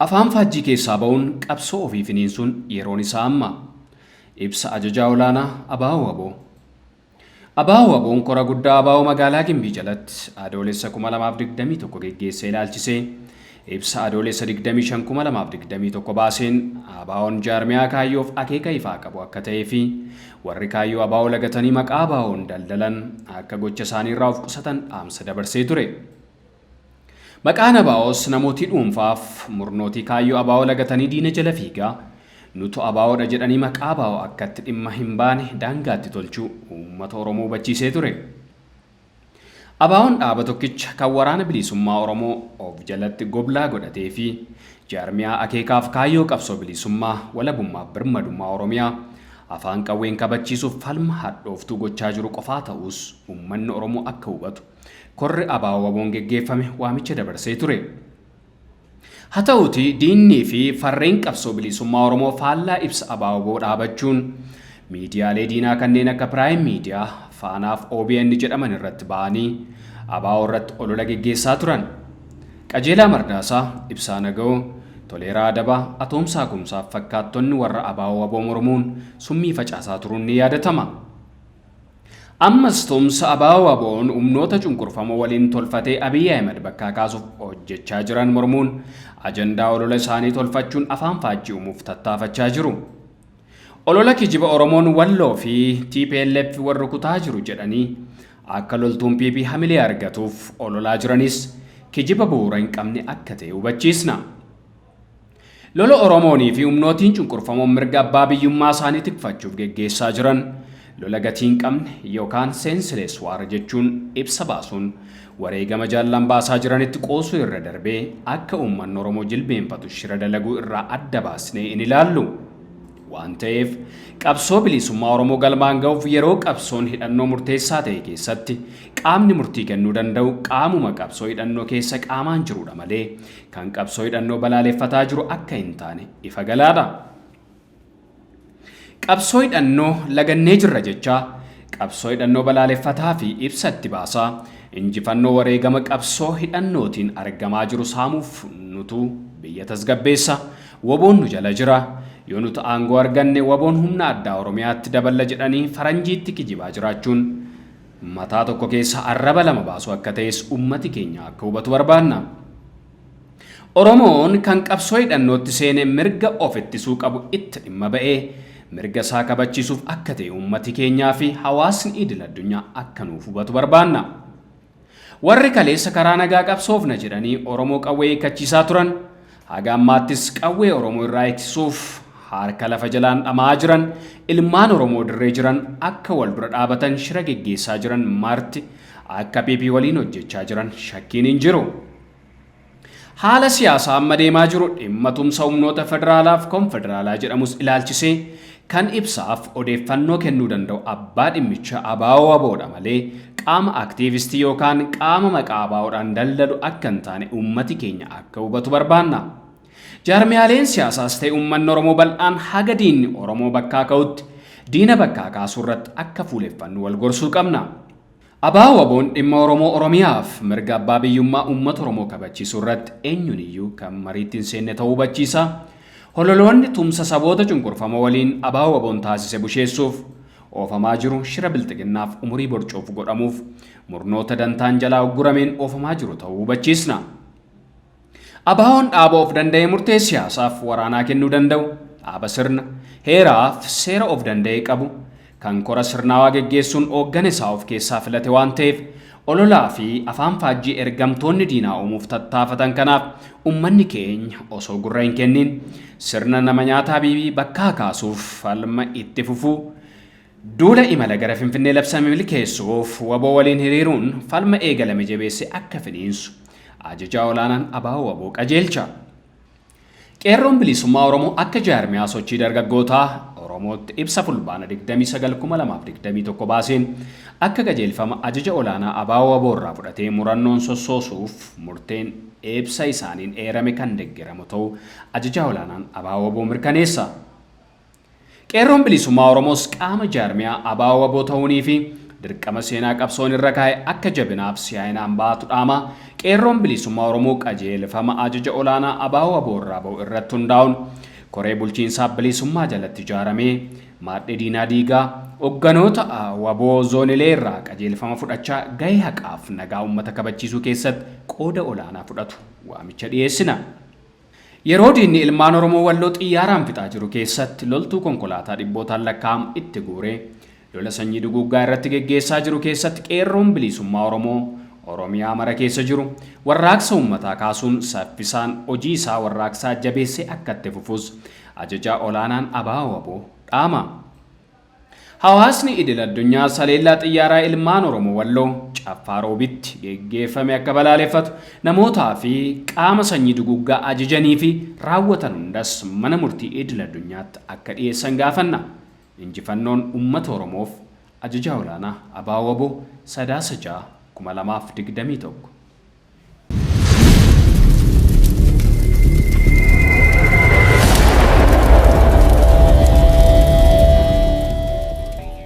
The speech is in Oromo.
Afaan faajjii keessaa ba'uun qabsoo ofii finiinsuun yeroon isaa amma. Ibsa Ajajaa Olaanaa ABO-wbo. ABO-WBOn kora guddaa ABO magaalaa Gimbii jalatti Adoolessa 2021 geggeesse ilaalchisee ibsa Adoolessa 25, 2021 baaseen ABOn jaarmiyaa kaayyoof akeeka ifaa qabu akka ta'ee fi warri kaayyoo ABO lagatanii maqaa ABOn daldalan akka gocha isaaniirraa of qusatan dhaamsa dabarsee ture. Maqaan ABOs namootii dhuunfaaf murnootii kaayyoo ABO lagatanii diina jala fiigaa nutu ABOdha jedhanii maqaa ABO akkatti dhimma hin baane daangaatti tolchuu uummata Oromoo hubachiisee ture. ABOn dhaaba tokkicha kan waraana bilisummaa Oromoo of jalatti goblaa godhatee fi jaarmiyaa akeekaaf kaayyoo qabsoo bilisummaa walabummaaf birmadummaa Oromiyaa afaan qawween kabachiisuuf falma hadhooftuu gochaa jiru qofaa ta'us uummanni Oromoo akka hubatu korri ABO-WBOn geggeeffame waamicha dabarsee ture. Haa ta'uutii diinnii fi farreen qabsoo bilisummaa Oromoo faallaa ibsa ABO-WBO dhaabachuun miidiyaalee diinaa kanneen akka Piraayim Miidiyaa, Faanaaf OBN jedhaman irratti ba'anii ABO irratti olola geggeessaa turan. Qajeelaa Mardaasaa, Ibsaa Naga'oo, Toleeraa Adabaa, Atoomsaa Kumsaaf fakkaattonni warra ABO-WBO mormuun summii facaasaa turuun ni yaadatama. Ammas tumsa ABO-WBOn humnoota cunqurfamoo waliin tolfatee Abiy Ahmed bakkaa kaasuuf hojjechaa jiran mormuun ajandaa olola isaanii tolfachuun afaan faajjii uumuuf tattaafachaa jiru. Olola kijiba Oromoon Walloo fi tplf wal rukutaa jiru jedhanii akka loltuun PP hamilee argatuuf ololaa jiranis kijiba bu'uura hin qabne akka ta'e hubachiisna. Lola Oromoonii fi humnootiin cunqurfamoon mirga abbaa biyyummaa isaanii tikfachuuf geggeessaa jiran lola gatii hin qabne yookaan senseless war jechuun ibsa baasuun wareegama jaallan baasaa jiranitti qoosuu irra darbee akka uummanni Oromoo jilbeenfatu shira dalaguu irraa adda baasnee hin ilaallu. Waan ta'eef, qabsoo bilisummaa Oromoo galmaan ga'uuf yeroo qabsoon hidhannoo murteessaa ta'e keessatti qaamni murtii kennuu danda'u qaamuma qabsoo hidhannoo keessa qaamaan jiruudha malee kan qabsoo hidhannoo balaaleffataa jiru akka hin taane ifa galaadha. Qabsoo hidhannoo lagannee jirra jechaa qabsoo hidhannoo balaaleffataa fi ibsa itti baasaa injifannoo wareegama qabsoo hidhannootiin argamaa jiru saamuuf nutu biyya tasgabbeessa, Wboon nu jala jira, yoo nuti aangoo arganne wboon humna addaa Oromiyaatti daballa jedhanii faranjiitti kijibaa jiraachuun mataa tokko keessaa arraba lama baasuu akka ta'es ummati keenya akka hubatu barbaanna. Oromoon kan qabsoo hidhannootti seene mirga of ittisuu qabu itti dhimma ba'ee mirga isaa kabachiisuuf akka ta'e ummati keenyaa fi hawaasni idil addunyaa akka nuuf hubatu barbaanna. Warri kaleessa karaa nagaa qabsoofna jedhanii Oromoo qawwee hiikkachiisaa turan, haga ammaattis qawwee Oromoo irraa hiiksisuuf harka lafa jalaan dhama'aa jiran, ilmaan Oromoo dirree jiran akka wal dura dhaabatan shira geggeessaa jiran marti akka PP waliin hojjechaa jiran shakkiin hin jiru. Haala siyaasaa amma deemaa jiru dhimma tumsa humnoota federaalaaf konfederaalaa jedhamus ilaalchisee kan ibsaaf odeeffannoo kennuu danda'u abbaa dhimmichaa ABO-WBO dha malee qaama aktiivistii yookaan qaama maqaa ABOdhaan daldalu akka hin taane uummati keenya akka hubatu barbaanna. Jaarmiyaaleen siyaasaas ta'e uummanni Oromoo bal'aan haga diinni Oromoo bakkaa ka'utti diina bakkaa kaasuu irratti akka fuuleffannu wal gorsuu qabna. ABO-WBOn dhimma Oromoo Oromiyaaf mirga abbaa biyyummaa uummata Oromoo kabachiisuu irratti eenyuun iyyuu kan mariitti hin seenne ta'uu hubachiisa. Hololoonni tumsa saboota cunqurfamoo waliin ABO-WBOn taasise busheessuuf oofamaa jiru shira Bilxiginnaaf umurii borcuuf godhamuuf murnoota dantaan jalaa uggurameen oofamaa jiru ta'uu hubachiisna. ABOn dhaaba of danda'ee murtee siyaasaaf waraanaa kennuu danda'u, dhaaba sirna, heeraaf seera of danda'e qabu, kan kora sirnaawaa geggeessuun ooggana isaa of keessaa filate waan ta'eef ololaa fi afaan faajjii ergamtoonni diinaa uumuuf tattaafatan kanaaf ummanni keenya osoo gurra hin kennin sirna nama nyaataa PP bakkaa kaasuuf falma itti fufuu Duula imala gara Finfinnee labsame milkeessuuf wbo waliin hiriiruun falma eegalame jabeessee akka finiinsu Ajajaa Olaanaan Abo-wbo qajeelcha. Qeerroon Bilisummaa Oromoo akka jaarmiyaa sochii dargaggootaa Oromootti ibsa Fulbaana 29,2021 baaseen akka qajeelfama Ajaja Olaanaa Abo-wbo irraa fudhatee murannoon sossoosuuf murteen ibsa isaaniin eerame kan deggeramu ta'uu Ajajaa Olaanaan Abo-wbo mirkaneessa. Qeerroon Bilisummaa Oromoos qaama jaarmiyaa ABO-WBO ta'uunii fi dirqama seenaa qabsoon irra kaa'e akka jabinaaf si'aayinaan ba'atu dhaamaa, Qeerroon Bilisummaa Oromoo qajeelfama ajaja olaanaa ABO-wbo irraa ba'u irratti hundaa'uun koree bulchiinsaa bilisummaa jalatti ijaaramee maadhee diinaa diigaa, hogganoota wbo zoonilee irraa qajeelfama fudhachaa gahee haqaaf nagaa ummata kabachiisuu keessatti qooda olaanaa fudhatu waamicha dhiyeessina. Yeroo diinni ilmaan Oromoo Walloo xiyyaaraan fixaa jiru keessatti loltuu konkolaataa dhibbootaan lakkaa'amu itti guuree lola sanyii duguuggaa irratti geggeessaa jiru keessatti Qeerroon Biliisummaa Oromoo Oromiyaa mara keessa jiru warraaqsa uummataa kaasuun saffisaan hojii isaa warraaqsaa jabeessee akka itti fufus Ajajaa Olaanaan Abo-wbo dhaama. Hawaasni idil addunyaas haleellaa xiyyaaraa ilmaan Oromoo Walloo, Caffaa Roobitti geggeeffame akka balaaleffatu, namootaa fi qaama sanyii duguuggaa ajajanii fi raawwatan hundas mana murtii idil addunyaatti akka dhiyeessan gaafanna. Injifannoon uummata Oromoof! Ajajaa Olaanaa Abo-wbo Sadaasa 6, 2021.